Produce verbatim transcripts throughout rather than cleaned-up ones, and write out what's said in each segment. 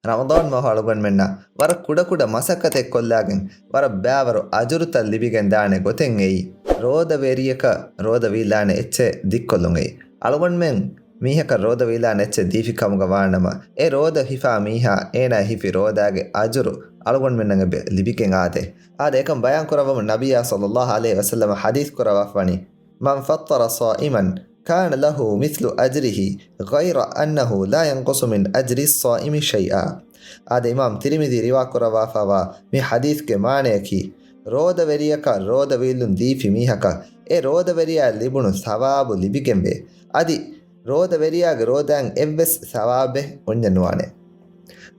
ރަމަޟާން މަހު އަޅުގަނޑުމެންނަށް ވަރަށް ކުޑަކުޑަ މަސައްކަތެއް ކޮށްލާގެން ވަރަށް ބައިވަރު އަޖުރުތައް ލިބިގެން ދާނެ ގޮތެއް އެއީ، ރޯދަވެރިޔަކަށް ރޯދަ ވީލާނެ އެއްޗެއް ދިއްކޮށްލުން އެއީ. އަޅުގަނޑުމެން މީހަކަށް ރޯދަ ވީލާނެ އެއްޗެއް ދީފި ކަމުގަ ވާނަމަ، އެ ރޯދަ ހިފާ މީހާ އޭނާ ހިފި ރޯދާގެ އަޖުރު އަޅުގަނޑުމެންނަށް އެބަ ލިބިގެން އާދޭ. އާދެ، އެކަން ބަޔާން ކުރައްވަމުން ނަބިއްޔާ ޞައްލައްލާހު ޢަލައިހި ވަސައްލަމަ ޙަދީޘް ކުރައްވާފަވަނީ، من فطر صائما كان له مثل أجره غير أنه لا ينقص من أجر الصائم شيئا. އާދެ، އިމާމް ތިރިމިޛީ ރިވާ ކުރައްވާފަވާ މި ޙަދީޘްގެ މާނަޔަކީ، ރޯދަވެރިޔަކަށް ރޯދަ ވީއްލުން ދީފި މީހަކަށް އެ ރޯދަވެރިޔާ ލިބުނު ސަވާބު ލިބިގެންވޭ. އަދި ރޯދަވެރިޔާގެ ރޯދާއިން އެއްވެސް ސަވާބެއް އޮންޏެއް ނުވާނެ.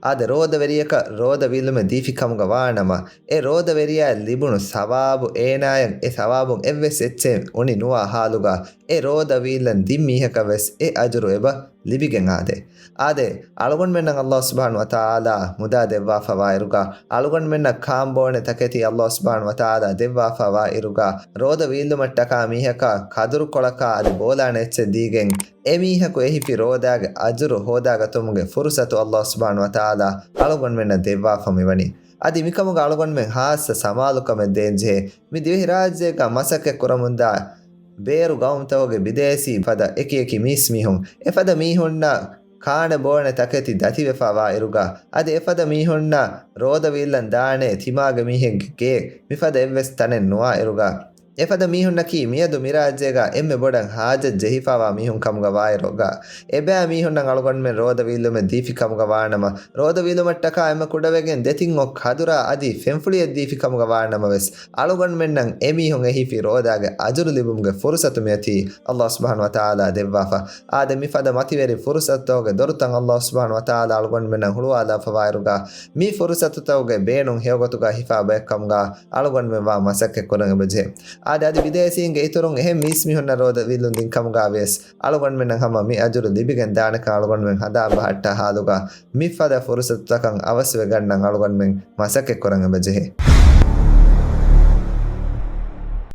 އާދެ، ރޯދަވެރިޔަކަށް ރޯދަ ވީއްލުމެއް ދީފި ކަމުގަ ވާނަމަ، އެ ރޯދަވެރިޔާ ލިބުނު ސަވާބު އޭނާޔަށް އެ ސަވާބުން އެއްވެސް އެއްޗެއް އުނި ނުވާ ޙާލުގަ، އެ ރޯދަ ވީއްލަން ދިން މީހަކަށް ވެސް އެ އަޖުރު އެބަ ލިބިގެން އާދޭ. އާދެ، އަޅުގަނޑުމެންނަށް ﷲ ސުބްޙާނަހޫ ވަތަޢާލާ މުދާ ދެއްވާފަވާއިރުގަ، އަޅުގަނޑުމެންނަށް ކާން ބޯނެ ތަކެތި ﷲ ސުބްޙާނަހޫ ވަތަޢާލާ ދެއްވާފަވާއިރުގަ، ރޯދަ ވީއްލުމަށްޓަކާ މީހަކަށް ކަދުރުކޮޅަކާ އަދި ބޯލާނެ އެއްޗެއް ދީގެން، އެމީހަކު އެހިފި ރޯދާގެ އަޖުރު ހޯދާގަތުމުގެ ފުރުޞަތު ﷲ ސުބްޙާނަހޫ ވަތަޢާލާ އަޅުގަނޑުމެންނަށް ދެއްވާފަ މިވަނީ. އަދި މިކަމުގަ އަޅުގަނޑުމެން ޚާއްޞަ ސަމާލުކަމެއް ދޭންޖެހޭ. މި ދިވެހިރާއްޖޭގަ މަސައްކަތް ކުރަމުންދާ ބޭރު ގައުމުތަކުގެ ބިދޭސީ ފަދަ އެކި އެކި މީސްމީހުން، އެފަދަ މީހުންނަށް ކާނެ ބޯނެ ތަކެތި ދަތިވެފަވާއިރުގަ، އަދި އެފަދަ މީހުންނަށް ރޯދަ ވީއްލަން ދާނެ ތިމާގެ މީހެއްގެ ގެ މިފަދަ އެއްވެސް ތަނެއް ނުވާއިރުގަ، އެފަދަ މީހުންނަކީ މިއަދު މިރާއްޖޭގަ އެންމެ ބޮޑަށް ހާޖަތް ޖެހިފަވާ މީހުން ކަމުގަ ވާއިރުގަ، އެބައި މީހުންނަށް އަޅުގަނޑުމެން ރޯދަ ވީއްލުމެއް ދީފި ކަމުގަ ވާނަމަ، ރޯދަ ވީއްލުމަށްޓަކާ އެންމެ ކުޑަވެގެން ދެތިން އޮށް ކަދުރާ އަދި ފެންފުޅިއެއް ދީފި ކަމުގަ ވާނަމަވެސް، އަޅުގަނޑުމެންނަށް އެމީހުން އެހިފި ރޯދާގެ އަޖުރު ލިބުމުގެ ފުރުޞަތު މިއޮތީ ﷲ ސުބްޙާނަހޫ ވަތަޢާލާ ދެއްވާފަ. އާދެ، މިފަދަ މަތިވެރި ފުރުޞަތުތަކުގެ ދޮރުތައް ﷲ ސުބްޙާނަހޫ ވަތަޢާލާ އަޅުގަނޑުމެންނަށް ހުޅުވާލާފަވާއިރުގަ، މި ފުރުޞަތުތަކުގެ ބޭނުން ހެޔޮގޮތުގަ ހިފާ ބައެއްކަމުގަ އަޅުގަނޑުމެން ވާ މަސައްކަތް ކުރަން އެބަޖެހޭ. އާދެ، އަދި ބިދޭސީންގެ އިތުރުން އެހެން މީސްމީހުންނަށް ރޯދަ ވީއްލުން ދިން ކަމުގަ ވިޔަސް އަޅުގަނޑުމެންނަށް ހަމަ މި އަޖުރު ލިބިގެން ދާނެކަން އަޅުގަނޑުމެން ހަނދާން ބަހައްޓާ ހާލުގަ، މިފަދަ ފުރުޞަތުތަކަށް އަވަސްވެގަންނަން އަޅުގަނޑުމެން މަސައްކަތް ކުރަން އެބަޖެހޭ.